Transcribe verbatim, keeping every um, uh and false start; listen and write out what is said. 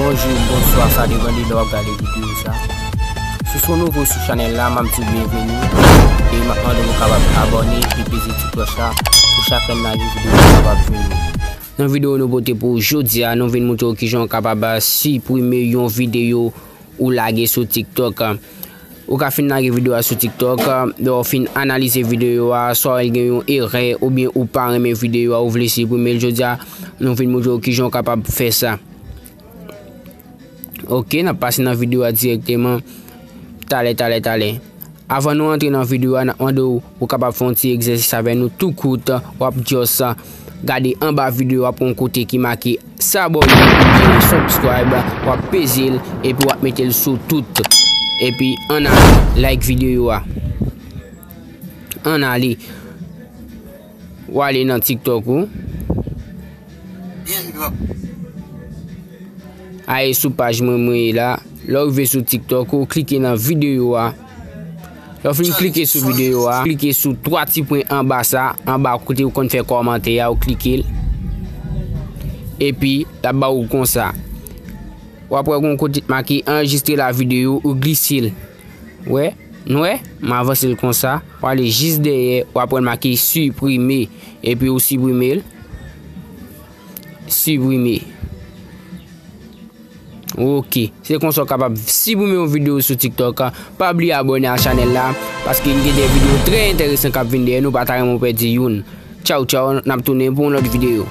Bonjou, bonswa, sa depann de lè w ap gade videyo sa. Si w se yon nouvo sou chanèl la, m ap di w byenveni. E m ap mande w kapab abòne e peze ti klòch la pou chak lè n lage videyo sa kapab jwenn ou. Nan videyo nou pote pou jodi a, nou vin montre w kijan w kapab siprime yon videyo ou lage sou TikTok. Ou ka fin lage videyo a sou TikTok, lè w fin analize videyo a, swa l gen yon erè, oubyen ou pa renmen videyo a, ou vle siprime l, jodi a, nou vin montre w kijan w kapab fè sa. Ok, n ap pase nan videyo a dirèkteman. Talè, talè, talè. Avan nou antre nan videyo a, n ap mande w pou w kapab fè yon ti egzèsis avè nou tou kout. W ap just gade anba videyo a, pran yon kote ki make s'abonner, oubyen subscribe, w ap peze l, epi w ap mete l sou tout. Epi, ann ale, like videyo a. Ann ale. W ale nan TikTok ou. Ale sou paj mwen, mwen ye la. Lè w rive sou TikTok ou, klike nan videyo a. Lè w fin klike sou videyo a, klike sou twa ti pwen anba sa, anba kote ou konn fè kòmantè a, ou klike l. Epi, l ap ba ou konsa. W ap wè gon kote k make anrejistre la videyo, ou glise l. Wè, nou wè, m avanse l konsa, w ale jis dèyè, w ap wè l make siprime, epi ou siprime l. Siprime. Ok, se konsa w kapab siprime yon videyo sou TikTok. Pa bliye abòne a chanèl la, paske n gen de videyo trè enteresan k ap vin dèyè, nou pa ta renmen w pèdi youn. Tchaw, tchaw, n ap tounen pou yon lòt videyo.